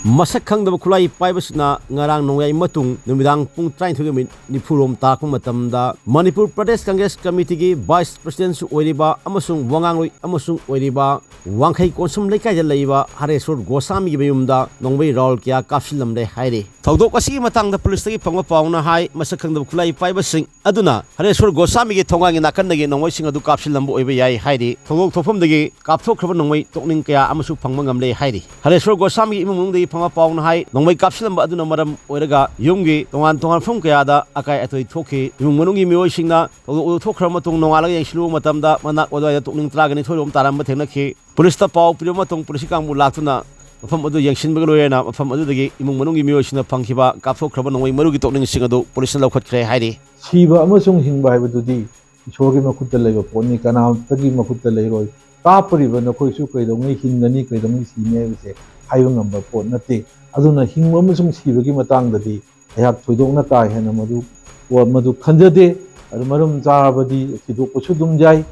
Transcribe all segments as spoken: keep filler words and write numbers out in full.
ꯃꯁꯛ ꯈꯪꯗꯕ ꯈꯨꯠꯂꯥꯏ ꯄꯥꯏꯕꯁꯤꯡꯅ ꯉꯔꯥꯡ ꯅꯣꯡꯌꯥꯏ ꯃꯇꯨꯡ ꯅꯨꯃꯤꯗꯥꯡ ꯄꯨꯡ ꯇꯔꯥꯅꯤꯊꯣꯏꯒ ꯃꯤꯅꯤꯠ ꯅꯤꯐꯨ ꯔꯣꯝ ꯇꯥꯔꯛꯄ ꯃꯇꯝꯗ ꯃꯅꯤꯄꯨꯔ ꯄ꯭ꯔꯗꯦꯁ ꯀꯪꯒ꯭ꯔꯦꯁ ꯀꯃꯤꯇꯤꯒꯤ ꯚꯥꯏꯁ ꯄ꯭ꯔꯁꯤꯗꯦꯟꯁꯨ ꯑꯣꯏꯔꯤꯕ ꯑꯃꯁꯨꯡ ꯋꯥꯉꯥꯡꯂꯣꯏ ꯑꯃꯁꯨꯡ ꯑꯣꯏꯔꯤꯕ ꯋꯥꯡꯈꯩ ꯀꯣꯟꯁꯝ ꯂꯩꯀꯥꯏꯗ ꯂꯩꯕ ꯍꯔꯦꯁꯣꯔ ꯒꯣꯁꯥꯃꯤꯒꯤ ꯃꯌꯨꯝꯗ ꯅꯣꯡꯃꯩ ꯔꯥꯎꯟ ꯀꯌꯥ ꯀꯥꯞꯁꯤꯜꯂꯝꯂꯦ ꯍꯥꯏꯔꯤ꯫ ꯊꯧꯗꯣꯛ ꯑꯁꯤꯒꯤ ꯃꯇꯥꯡꯗ ꯄꯨꯂꯤꯁꯇꯒꯤ ꯐꯪꯕ ꯄꯥꯎꯅ ꯍꯥꯏ, ꯃꯁꯛ ꯈꯪꯗꯕ ꯈꯨꯠꯂꯥꯏ ꯄꯥꯏꯕꯁꯤꯡ ꯑꯗꯨꯅ ꯍꯔꯦꯁꯣꯔ ꯒꯣꯁꯥꯃꯤꯒꯤ ꯊꯣꯡꯒꯥꯟꯒꯤ ꯅꯥꯀꯟꯗꯒꯤ ꯅꯣꯡꯃꯩꯁꯤꯡ ꯑꯗꯨ ꯀꯥꯞꯁꯤꯜꯂꯝꯕ ꯑꯣꯏꯕ ꯌꯥꯏ ꯍꯥꯏꯔꯤ꯫ ꯊꯧꯗꯣꯛ ꯊꯣꯛꯐꯝꯗꯒꯤ ꯀꯥꯞꯊꯣꯛꯈ꯭ꯔꯕ ꯅꯣꯡꯃꯩ ꯇꯣꯛꯅꯤꯡ ꯀꯌꯥ ꯑꯃꯁꯨ ꯐꯪꯕ ꯉꯝꯂꯦ ꯍꯥꯏꯔꯤ꯫ ꯍꯔꯦꯁꯣꯔ ꯒꯣꯁꯥꯃꯤꯒꯤ ꯏꯃꯨꯡ ꯃꯅꯨꯡꯗꯒꯤ ꯐꯪꯕ ꯄꯥꯎꯅ ꯍꯥꯏ, ꯅꯣꯡꯃꯩ ꯀꯥꯞꯁꯤꯜꯂꯝꯕ ꯑꯗꯨꯅ ꯃꯔꯝ ꯑꯣꯏꯔꯒ ꯌꯨꯝꯒꯤ ꯇꯣꯉꯥꯟ ꯇꯣꯉꯥꯟꯕ ꯃꯐꯝ ꯀꯌꯥꯗ ꯑꯀꯥꯏ ꯑꯇꯣꯏ ꯊꯣꯛꯈꯤ꯫ ꯏꯃꯨꯡ ꯃꯅꯨꯡꯒꯤ ꯃꯤꯑꯣꯏꯁꯤꯡꯅ ꯊꯧꯗꯣꯛ ꯑꯗꯨ ꯊꯣꯛꯈ꯭ꯔꯕ ꯃꯇꯨꯡ ꯅꯣꯡꯉꯥꯜꯂꯒ ꯌꯦꯡꯁꯤꯜꯂꯨꯕ ꯃꯇꯝꯗ ꯃꯅꯥꯛ ꯑꯗꯨꯋꯥꯏꯗ ꯇꯣꯛꯅꯤꯡ ꯇꯔꯥꯒ ꯅꯤꯊꯣꯏ ꯔꯣꯝ ꯇꯥꯔꯝꯕ ꯊꯦꯡꯅꯈꯤ꯫ ꯄꯨꯂꯤꯁꯇ ꯄꯥꯎ ꯄꯤꯔꯕ ꯃꯇꯨꯡ ꯄꯨꯂꯤꯁꯀꯤ ꯀꯥꯡꯕꯨ ꯂꯥꯛꯇꯨꯅ ꯃꯐꯝ ꯑꯗꯨ ꯌꯦꯡꯁꯤꯟꯕꯒ ꯂꯣꯏꯅꯅ ꯃꯐꯝ ꯑꯗꯨꯗꯒꯤ ꯏꯃꯨꯡ ꯃꯅꯨꯡꯒꯤ ꯃꯤꯑꯣꯏꯁꯤꯡꯅ ꯐꯪꯈꯤꯕ ꯀꯥꯞꯊꯣꯛꯈ꯭ꯔꯕ ꯅꯣꯡꯃꯩ ꯃꯔꯨꯒꯤ ꯇꯣꯛꯅꯤꯡꯁꯤꯡ ꯑꯗꯨ ꯄꯨꯂꯤꯁꯅ ꯂꯧꯈꯠꯈ꯭ꯔꯦ ꯍꯥꯏꯔꯤ꯫ ꯁꯤꯕ ꯑꯃꯁꯨꯡ ꯍꯤꯡꯕ ꯍꯥꯏꯕꯗꯨꯗꯤ ꯏꯁꯣꯔꯒꯤ ꯃꯈꯨꯠꯇ ꯂꯩꯕ ꯄꯣꯠꯅꯤ, ꯀꯅꯥꯃꯠꯇꯒꯤ ꯃꯈꯨꯠꯇ ꯂꯩꯔꯣꯏ꯫ ꯀꯥꯞꯄꯔꯤꯕ ꯅꯈꯣꯏꯁꯨ ꯀꯩꯗꯧꯉꯩ ꯍꯤꯡꯒꯅꯤ, ꯀꯩꯗꯧꯉꯩ ꯁꯤꯅꯤ ꯍꯥꯏꯕꯁꯦ ꯍꯥꯏꯕ ꯉꯝꯕ ꯄꯣꯠ ꯅꯠꯇꯦ꯫ ꯑꯗꯨꯅ ꯍꯤꯡꯕ ꯑꯃꯁꯨꯡ ꯁꯤꯕꯒꯤ ꯃꯇꯥꯡꯗꯗꯤ ꯑꯩꯍꯥꯛ ꯊꯣꯏꯗꯣꯛꯅ ꯀꯥ ꯍꯦꯟꯅ ꯃꯗꯨ, ꯋꯥ-, ꯃꯗꯨ ꯈꯟꯖꯗꯦ꯫ ꯑꯗꯨ ꯃꯔꯝ ꯆꯥꯔꯕꯗꯤ ꯊꯤꯗꯣꯛꯄꯁꯨ ꯑꯗꯨꯝ ꯌꯥꯏ꯫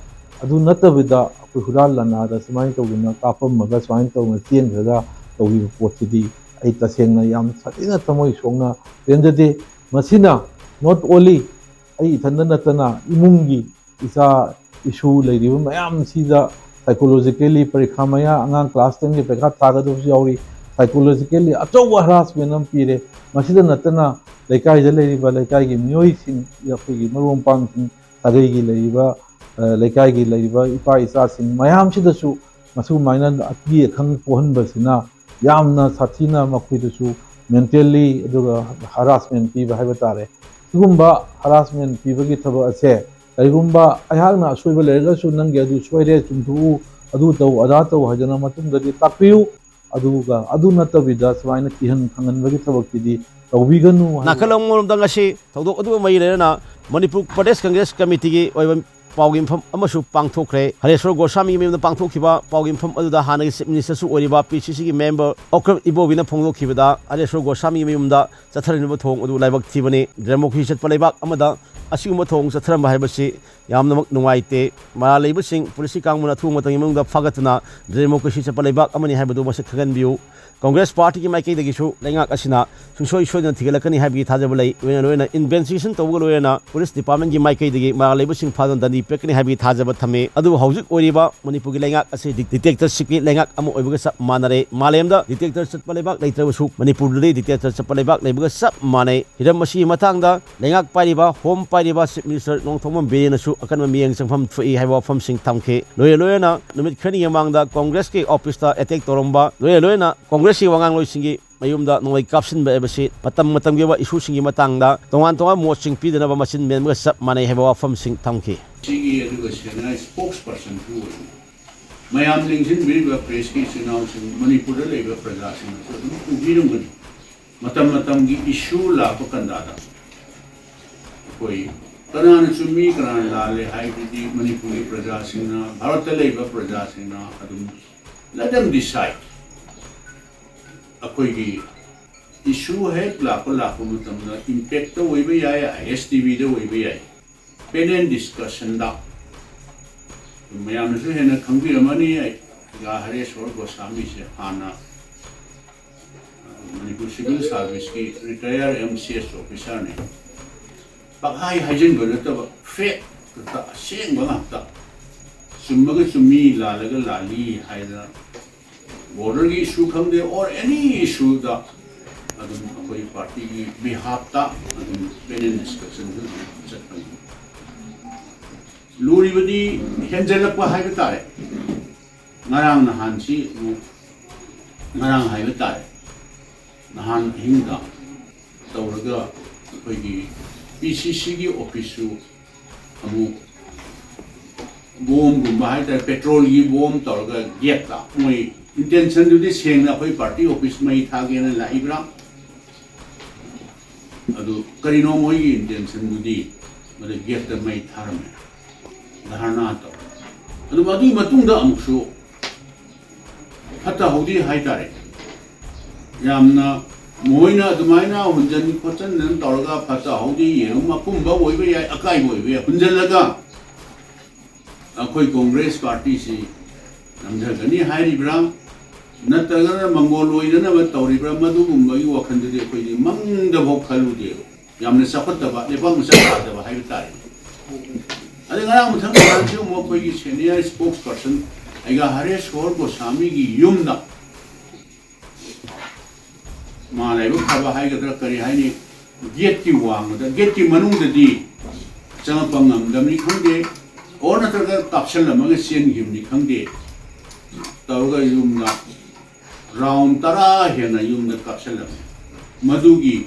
ꯑꯗꯨ ꯅꯠꯇꯕꯤꯗ ꯑꯩꯈꯣꯏ ꯍꯨꯔꯥꯟ ꯂꯥꯟꯅꯥꯗ ꯁꯨꯃꯥꯏꯅ ꯇꯧꯗꯅ ꯀꯥꯞꯄꯝꯃꯒ ꯁꯨꯃꯥꯏꯅ ꯇꯧꯅ ꯆꯦꯟꯈ꯭ꯔꯒ ꯇꯧꯈꯤꯕ ꯄꯣꯠꯁꯤꯗꯤ ꯑꯩ ꯇꯁꯦꯡꯅ ꯌꯥꯝ ꯁꯥꯊꯤꯅ ꯊꯃꯣꯏ ꯁꯣꯛꯅ ꯄꯦꯟꯖꯗꯦ꯫ ꯃꯁꯤꯅ not only ꯑꯩ ꯏꯊꯟꯗ ꯅꯠꯇꯅ ꯏꯃꯨꯡꯒꯤ ꯏꯆꯥ ꯏꯁꯨ ꯂꯩꯔꯤꯕ ꯃꯌꯥꯝꯁꯤꯗ psychologically ꯄꯔꯤꯈꯥ ꯃꯌꯥ ꯑꯉꯥꯡ class tenꯒꯤ ꯄꯔꯤꯈꯥ ꯊꯥꯒꯗꯕꯁꯨ ꯌꯥꯎꯔꯤ, psychologically ꯑꯆꯧꯕ harassment ꯑꯃ ꯄꯤꯔꯦ꯫ ꯃꯁꯤꯗ ꯅꯠꯇꯅ ꯂꯩꯀꯥꯏꯗ ꯂꯩꯔꯤꯕ ꯂꯩꯀꯥꯏꯒꯤ ꯃꯤꯑꯣꯏꯁꯤꯡ, ꯑꯩꯈꯣꯏꯒꯤ ꯃꯔꯨꯞ ꯃꯄꯥꯡꯁꯤꯡ, ꯁꯥꯒꯩꯒꯤ ꯂꯩꯔꯤꯕ, ꯑ, ꯂꯩꯀꯥꯏꯒꯤ ꯂꯩꯔꯤꯕ ꯏꯄꯥ ꯏꯆꯥꯁꯤꯡ ꯃꯌꯥꯝꯁꯤꯗꯁꯨ ꯃꯁꯨꯃꯥꯏꯅ ꯑꯀꯤ ꯑꯈꯪ ꯄꯣꯛꯍꯟꯕꯁꯤꯅ ꯌꯥꯝꯅ ꯁꯥꯊꯤꯅ ꯃꯈꯣꯏꯗꯁꯨ mentally ꯑꯗꯨꯒ harassment ꯄꯤꯕ ꯍꯥꯏꯕ ꯇꯥꯔꯦ꯫ ꯁꯤꯒꯨꯝꯕ harassment ꯄꯤꯕꯒꯤ ꯊꯕꯛ ꯑꯁꯦ ꯀꯔꯤꯒꯨꯝꯕ ꯑꯩꯍꯥꯛꯅ ꯑꯁꯣꯏꯕ ꯂꯩꯔꯒꯁꯨ ꯅꯪꯒꯤ ꯑꯗꯨ ꯁꯣꯏꯔꯦ, ꯆꯨꯝꯊꯣꯛꯎ, ꯑꯗꯨ ꯇꯧ, ꯑꯗꯥ ꯇꯧ ꯍꯥꯏꯗꯅ ꯃꯇꯨꯡꯗꯗꯤ ꯇꯥꯛꯄꯤꯌꯨ꯫ ꯑꯗꯨꯒ ꯑꯗꯨ ꯅꯠꯇꯕꯤꯗ ꯁꯨꯃꯥꯏꯅ ꯀꯤꯍꯟ ꯈꯪꯍꯟꯕꯒꯤ ꯊꯕꯛꯁꯤꯗꯤ ꯇꯧꯕꯤꯒꯅꯨ ꯍꯥꯏꯕ꯫ ꯅꯥꯀꯜ ꯑꯃꯔꯣꯝꯗ ꯉꯁꯤ ꯊꯧꯗꯣꯛ ꯑꯗꯨꯒ ꯃꯔꯤ ꯂꯩꯅꯅ ꯃꯅꯤꯄꯨꯔ ꯄ꯭ꯔꯗꯦꯁ ꯀꯪꯒ꯭ꯔꯦꯁ ꯀꯃꯤꯇꯤꯒꯤ ꯑꯣꯏꯕ ꯄꯥꯎꯒꯤ ꯃꯐꯝ ꯑꯃꯁꯨ ꯄꯥꯡꯊꯣꯛꯈ꯭ꯔꯦ꯫ ꯍꯔꯦꯁꯣꯔ ꯒꯣꯁꯥꯃꯤꯒꯤ ꯃꯌꯨꯝꯗ ꯄꯥꯡꯊꯣꯛꯈꯤꯕ ꯄꯥꯎꯒꯤ ꯃꯐꯝ ꯑꯗꯨꯗ ꯍꯥꯟꯅꯒꯤ ꯆꯤꯐ ꯃꯤꯅꯤꯁꯇꯔꯁꯨ ꯑꯣꯏꯔꯤꯕ ꯄꯤ ꯁꯤ ꯁꯤꯒꯤ ꯃꯦꯝꯕꯔ ꯑꯣꯀ꯭ꯔꯝ ꯏꯕꯣꯕꯤꯅ ꯐꯣꯡꯗꯣꯛꯈꯤꯕꯗ, ꯍꯔꯦꯁꯣꯔ ꯒꯣꯁꯥꯃꯤꯒꯤ ꯃꯌꯨꯝꯗ ꯆꯠꯊꯔꯤꯕ ꯊꯧꯑꯣꯡ ꯑꯗꯨ ꯂꯥꯏꯕꯛ ꯊꯤꯕꯅꯤ꯫ ꯗꯦꯃꯣꯀ꯭ꯔꯦꯁꯤ ꯆꯠꯄ ꯂꯩꯕꯥꯛ ꯑꯃꯗ ꯑꯁꯤꯒꯨꯝꯕ ꯊꯧꯑꯣꯡ ꯆꯠꯊꯔꯝꯕ ꯍꯥꯏꯕꯁꯤ ꯌꯥꯝꯅꯃꯛ ꯅꯨꯡꯉꯥꯏꯇꯦ꯫ ꯃꯔꯥꯜ ꯂꯩꯕꯁꯤꯡ ꯄꯨꯂꯤꯁꯀꯤ ꯀꯥꯡꯕꯨꯅ ꯑꯊꯨꯕ ꯃꯇꯝꯒꯤ ꯃꯅꯨꯡꯗ ꯐꯥꯒꯠꯇꯨꯅ ꯗꯦꯃꯣꯀ꯭ꯔꯦꯁꯤ ꯆꯠꯄ ꯂꯩꯕꯥꯛ ꯑꯃꯅꯤ ꯍꯥꯏꯕꯗꯨ ꯃꯁꯛ ꯈꯪꯍꯟꯕꯤꯌꯨ꯫ ꯀꯣꯡꯒ꯭ꯔꯦꯁ ꯄꯥꯔꯇꯤꯒꯤ ꯃꯥꯏꯀꯩꯗꯒꯤꯁꯨ ꯂꯩꯉꯥꯛ ꯑꯁꯤꯅ ꯁꯨꯡꯁꯣꯏ ꯁꯣꯏꯗꯅ ꯊꯤꯒꯠꯂꯛꯀꯅꯤ ꯍꯥꯏꯕꯒꯤ ꯊꯥꯖꯕ ꯂꯩ꯫ ꯂꯣꯏꯅ ꯂꯣꯏꯅ ꯏꯟꯚꯦꯁꯇꯤꯒꯦꯁꯟ ꯇꯧꯕꯒ ꯂꯣꯏꯅꯅ ꯄꯨꯂꯤꯁ ꯗꯤꯄꯥꯔꯠꯃꯦꯟꯒꯤ ꯃꯥꯏꯀꯩꯗꯒꯤ ꯃꯔꯥꯜ ꯂꯩꯕꯁꯤꯡ ꯐꯥꯗꯨꯅ ꯗꯟꯗꯤ ꯄꯤꯔꯛꯀꯅꯤ ꯍꯥꯏꯕꯒꯤ ꯊꯥꯖꯕ ꯊꯝꯃꯤ꯫ ꯑꯗꯨꯕꯨ ꯍꯧꯖꯤꯛ ꯑꯣꯏꯔꯤꯕ ꯃꯅꯤꯄꯨꯔꯒꯤ ꯂꯩꯉꯥꯛ ꯑꯁꯤ ꯗꯤ-, ꯗꯤꯛꯇꯦꯇꯔꯁꯤꯞꯀꯤ ꯂꯩꯉꯥꯛ ꯑꯃ ꯑꯣꯏꯕꯒ ꯆꯞ ꯃꯥꯟꯅꯔꯦ꯫ ꯃꯥꯂꯦꯝꯗ ꯗꯤꯛꯇꯦꯇꯔ ꯆꯠꯄ ꯂꯩꯕꯥꯛ ꯂꯩꯇ꯭ꯔꯕꯁꯨ ꯃꯅꯤꯄꯨꯔꯗꯗꯤ ꯗꯤꯛꯇꯦꯇꯔ ꯆꯠꯄ ꯂꯩꯕꯥꯛ ꯂꯩꯕꯒ ꯆꯞ ꯃꯥꯟꯅꯩ꯫ ꯍꯤꯔꯝ ꯑꯁꯤꯒꯤ ꯃꯇꯥꯡꯗ ꯂꯩꯉꯥꯛ ꯄꯥꯏꯔꯤꯕ, ꯍꯣꯝ ꯄꯥꯏꯔꯤꯕ ꯆꯤꯐ ꯃꯤꯅꯤꯁꯇꯔ ꯅꯣꯡꯊꯣꯝꯕꯝ ꯕꯤꯔꯦꯟꯅꯁꯨ ꯑꯀꯟꯕ ꯃꯤꯠꯌꯦꯡ ꯆꯪꯐꯝ ꯊꯣꯛꯏ ꯍꯥꯏꯕ ꯋꯥꯐꯝꯁꯤꯡ ꯊꯝꯈꯤ꯫ ꯂꯣꯏꯅ ꯂꯣꯏꯅꯅ ꯅꯨꯃꯤꯠ ꯈꯔꯅꯤꯒꯤ ꯃꯃꯥꯡꯗ ꯀꯣꯡꯒ꯭ꯔꯦꯁꯀꯤ ꯑꯣꯐꯤꯁꯇ ꯑꯦꯇꯦꯛ ꯇꯧꯔꯝꯕ, ꯂꯣꯏꯅ ꯂꯣꯏꯅ ꯀꯣꯡꯒ꯭ꯔꯦꯁꯀꯤ ꯋꯥꯉꯥꯡꯂꯣꯏꯁꯤꯡꯒꯤ ꯃꯌꯨꯝꯗ ꯅꯣꯡꯃꯩ ꯀꯥꯞꯁꯤꯟꯕ ꯍꯥꯏꯕꯁꯤ ꯃꯇꯝ ꯃꯇꯝꯒꯤ ꯑꯣꯏꯕ ꯏꯁꯨꯁꯤꯡꯒꯤ ꯃꯇꯥꯡꯗ ꯇꯣꯉꯥꯟ ꯇꯣꯉꯥꯟꯕ ꯃꯣꯠꯁꯤꯡ ꯄꯤꯗꯅꯕ ꯃꯆꯤꯟ ꯃꯦꯟꯕꯒ ꯆꯞ ꯃꯥꯟꯅꯩ ꯍꯥꯏꯕ ꯋꯥꯐꯝꯁꯤꯡ ꯊꯝꯈꯤ꯫ ꯁꯤꯒꯤ ꯑꯗꯨꯒ ꯁꯦꯅꯥ ꯁ꯭ꯄꯣꯛꯁ ꯄꯔꯁꯟꯁꯨ ꯑꯣꯏꯅ ꯃꯌꯥꯝ ꯂꯦꯡꯁꯤꯟꯕꯤꯔꯤꯕ ꯄ꯭ꯔꯦꯁꯀꯤ ꯏꯆꯤꯟ ꯏꯅꯥꯎꯁꯤꯡ, ꯃꯅꯤꯄꯨꯔꯗ ꯂꯩꯕ ꯄ꯭ꯔꯖꯥꯁꯤꯡꯅꯁꯨ ꯑꯗꯨꯝ ꯎꯕꯤꯔꯝꯒꯅꯤ꯫ ꯃꯇꯝ ꯃꯇꯝꯒꯤ ꯏꯁꯨ ꯂꯥꯛꯄ ꯀꯟꯗꯥꯗ ꯑꯩꯈꯣꯏ ꯀꯅꯥꯅ ꯆꯨꯝꯃꯤ, ꯀꯅꯥꯅ ꯂꯥꯜꯂꯦ ꯍꯥꯏꯕꯗꯤ ꯃꯅꯤꯄꯨꯔꯒꯤ ꯄ꯭ꯔꯖꯥꯁꯤꯡꯅ, ꯚꯥꯔꯠꯇ ꯂꯩꯕ ꯄ꯭ꯔꯖꯥꯁꯤꯡꯅ ꯑꯗꯨꯝ let them decide꯫ ꯑꯩꯈꯣꯏꯒꯤ ꯏꯁꯨ ꯍꯦꯛ ꯂꯥꯛꯄ, ꯂꯥꯛꯄ ꯃꯇꯝꯗ ꯏꯝꯄꯦꯛꯇ ꯑꯣꯏꯕ ꯌꯥꯏ, ꯑꯥꯏ ꯑꯦꯁ ꯇꯤ ꯚꯤꯗ ꯑꯣꯏꯕ ꯌꯥꯏ, ꯄꯦꯅꯦꯜ ꯗꯤꯁꯀꯁꯟꯗ ꯃꯌꯥꯝꯅꯁꯨ ꯍꯦꯟꯅ ꯈꯪꯕꯤꯔꯝꯃꯅꯤ꯫ ꯑꯩ ꯑꯣꯖꯥ ꯍꯔꯦꯁꯣꯔ ꯒꯣꯁꯥꯃꯤꯁꯦ ꯍꯥꯟꯅ ꯃꯅꯤꯄꯨꯔ ꯁꯤꯚꯤꯜ ꯁꯥꯔꯚꯤꯁꯀꯤ ꯔꯤꯇꯥꯌꯔ ꯑꯦꯝ ꯁꯤ ꯑꯦꯁ ꯑꯣꯐꯤꯁꯥꯔꯅꯤ꯫ ꯄꯪꯍꯥꯏ ꯍꯥꯏꯖꯤꯟꯕ ꯅꯠꯇꯕ, ꯐꯦꯛ ꯈꯛꯇ, ꯑꯁꯦꯡꯕ ꯉꯥꯛꯇ, ꯆꯨꯝꯃꯒ ꯆꯨꯝꯃꯤ, ꯂꯥꯜꯂꯒ ꯂꯥꯜꯂꯤ ꯍꯥꯏꯗꯅ, ꯕꯣꯔꯗꯔꯒꯤ ꯏꯁꯨ ꯈꯪꯗꯦ, ꯑꯣꯔ ꯑꯦꯅꯤ ꯏꯁꯨꯗ ꯑꯗꯨꯝ ꯑꯩꯈꯣꯏ ꯄꯥꯔꯇꯤꯒꯤ ꯕꯤꯍꯥꯞꯇ ꯑꯗꯨꯝ ꯄꯦꯅꯦꯜ ꯗꯤꯁꯀꯁꯟꯁꯨ ꯑꯗꯨꯝ ꯆꯠꯄꯅꯤ꯫ ꯂꯨꯔꯤꯕꯗꯤ ꯍꯦꯟꯖꯜꯂꯛꯄ ꯍꯥꯏꯕ ꯇꯥꯔꯦ꯫ ꯉꯔꯥꯡ ꯅꯍꯥꯟꯁꯤ ꯑꯃꯨꯛ, ꯉꯔꯥꯡ ꯍꯥꯏꯕ ꯇꯥꯔꯦ, ꯅꯍꯥꯟ ꯑꯍꯤꯡꯗ ꯇꯧꯔꯒ ꯑꯩꯈꯣꯏꯒꯤ ꯄꯤ ꯁꯤ ꯁꯤꯒꯤ ꯑꯣꯐꯤꯁꯁꯨ ꯑꯃꯨꯛ ꯕꯣꯝꯒꯨꯝꯕ ꯍꯥꯏꯇꯥꯔꯦ, ꯄꯦꯇ꯭ꯔꯣꯜꯒꯤ ꯕꯣꯝ ꯇꯧꯔꯒ ꯒꯦꯠꯇ, ꯃꯣꯏ ꯏꯟꯇꯦꯟꯁꯟꯗꯨꯗꯤ ꯁꯦꯡꯅ ꯑꯩꯈꯣꯏ ꯄꯥꯔꯇꯤ ꯑꯣꯐꯤꯁ ꯃꯩ ꯊꯥꯒꯦꯅ ꯂꯥꯛꯏꯕ꯭ꯔꯥ? ꯑꯗꯨ ꯀꯔꯤꯅꯣ ꯃꯣꯏꯒꯤ ꯏꯟꯇꯦꯟꯁꯟꯗꯨꯗꯤ? ꯃꯗꯨ ꯒꯦꯠꯇ ꯃꯩ ꯊꯥꯔꯝꯃꯦ, ꯙꯔꯅꯥ ꯇꯧꯔꯦ꯫ ꯑꯗꯨ ꯃꯗꯨꯒꯤ ꯃꯇꯨꯡꯗ ꯑꯃꯨꯛꯁꯨ ꯐꯠꯇ ꯍꯥꯎꯗꯤ ꯍꯥꯏꯇꯥꯔꯦ, ꯌꯥꯝꯅ ꯃꯈꯣꯏꯅ ꯑꯗꯨꯃꯥꯏꯅ ꯍꯨꯟꯖꯟ ꯈꯣꯠꯆꯟꯗꯅ ꯇꯧꯔꯒ ꯐꯠꯇ ꯍꯥꯎꯗꯤ ꯌꯦꯔꯨꯝ ꯑꯄꯨꯝꯕ ꯑꯣꯏꯕ ꯌꯥꯏ, ꯑꯀꯥꯏꯕ ꯑꯣꯏꯕ ꯌꯥꯏ, ꯍꯨꯟꯖꯜꯂꯒ ꯑꯩꯈꯣꯏ ꯀꯣꯡꯒ꯭ꯔꯦꯁ ꯄꯥꯔꯇꯤꯁꯤ ꯅꯝꯊꯒꯅꯤ ꯍꯥꯏꯔꯤꯕ꯭ꯔꯥ, ꯅꯠꯇ꯭ꯔꯒꯅ ꯃꯪꯒꯣꯜ ꯑꯣꯏꯅꯅꯕ ꯇꯧꯔꯤꯕ꯭ꯔꯥ, ꯃꯗꯨꯒꯨꯝꯕꯒꯤ ꯋꯥꯈꯜꯗꯨꯗꯤ ꯑꯩꯈꯣꯏꯗꯤ ꯃꯪꯗꯐꯥꯎ ꯈꯜꯂꯨꯗꯦꯕ꯫ ꯌꯥꯝꯅ ꯆꯥꯎꯈꯠꯇꯕ, ꯂꯩꯕꯥꯛ ꯃꯆꯥ ꯇꯥꯗꯕ ꯍꯥꯏꯕ ꯇꯥꯔꯦ꯫ ꯑꯗꯩ ꯉꯔꯥꯡ ꯃꯊꯪ ꯃꯔꯥꯡꯁꯤ ꯑꯃꯨꯛ ꯑꯩꯈꯣꯏꯒꯤ ꯁꯦꯅꯤꯌꯔ ꯁ꯭ꯄꯣꯛꯁ ꯄꯔꯁꯟ ꯑꯩꯒ ꯍꯔꯦꯁꯣꯔ ꯒꯣꯁꯥꯃꯤꯒꯤ ꯌꯨꯝꯗ ꯃꯥ ꯂꯥꯏꯕꯛ ꯐꯕ ꯍꯥꯏꯒꯗ꯭ꯔꯥ ꯀꯔꯤ ꯍꯥꯏꯅꯤ, ꯒꯦꯠꯀꯤ ꯋꯥꯡꯃꯗ, ꯒꯦꯠꯀꯤ ꯃꯅꯨꯡꯗꯗꯤ ꯆꯪꯉꯛꯄ ꯉꯝꯗꯕꯅꯤ ꯈꯪꯗꯦ, ꯑꯣꯔ ꯅꯠꯇ꯭ꯔꯒ ꯀꯥꯞꯁꯜꯂꯝꯃꯒ ꯆꯦꯟꯈꯤꯕꯅꯤ ꯈꯪꯗꯦ, ꯇꯧꯔꯒ ꯌꯨꯝꯗ ꯔꯥꯎꯟ ꯇꯔꯥ ꯍꯦꯟꯅ ꯌꯨꯝꯗ ꯀꯥꯞꯁꯜꯂꯝꯃꯤ꯫ ꯃꯗꯨꯒꯤ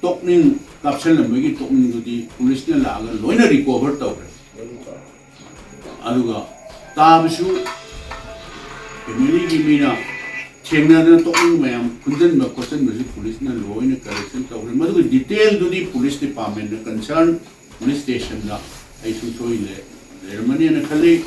ꯇꯣꯛꯅꯤꯡ, ꯀꯥꯞꯁꯜꯂꯝꯕꯒꯤ ꯇꯣꯛꯅꯤꯡꯗꯨꯗꯤ ꯄꯨꯂꯤꯁꯅ ꯂꯥꯛꯑꯒ ꯂꯣꯏꯅ ꯔꯤꯀꯣꯚꯔ ꯇꯧꯈ꯭ꯔꯦ꯫ ꯑꯗꯨꯒ ꯇꯥꯕꯁꯨ ꯐꯦꯃꯤꯂꯤꯒꯤ ꯃꯤꯅ ꯊꯦꯡꯅꯗꯅ ꯇꯣꯛꯅꯤꯡ ꯃꯌꯥꯝ ꯈꯨꯟꯖꯟꯕ ꯈꯣꯠꯆꯟꯕꯁꯨ ꯄꯨꯂꯤꯁꯅ ꯂꯣꯏꯅ ꯀꯂꯦꯛꯁꯟ ꯇꯧꯈ꯭ꯔꯦ꯫ ꯃꯗꯨꯒꯤ ꯗꯤꯇꯦꯜꯗꯨꯗꯤ ꯄꯨꯂꯤꯁ ꯗꯤꯄꯥꯔꯠꯃꯦꯟꯗ, ꯀꯟꯁꯔꯟ ꯄꯨꯂꯤꯁ ꯁ꯭ꯇꯦꯁꯟꯗ ꯑꯩ ꯁꯨꯡꯁꯣꯏ ꯂꯩ-, ꯂꯩꯔꯝꯃꯅꯤꯅ ꯈꯜꯂꯤ꯫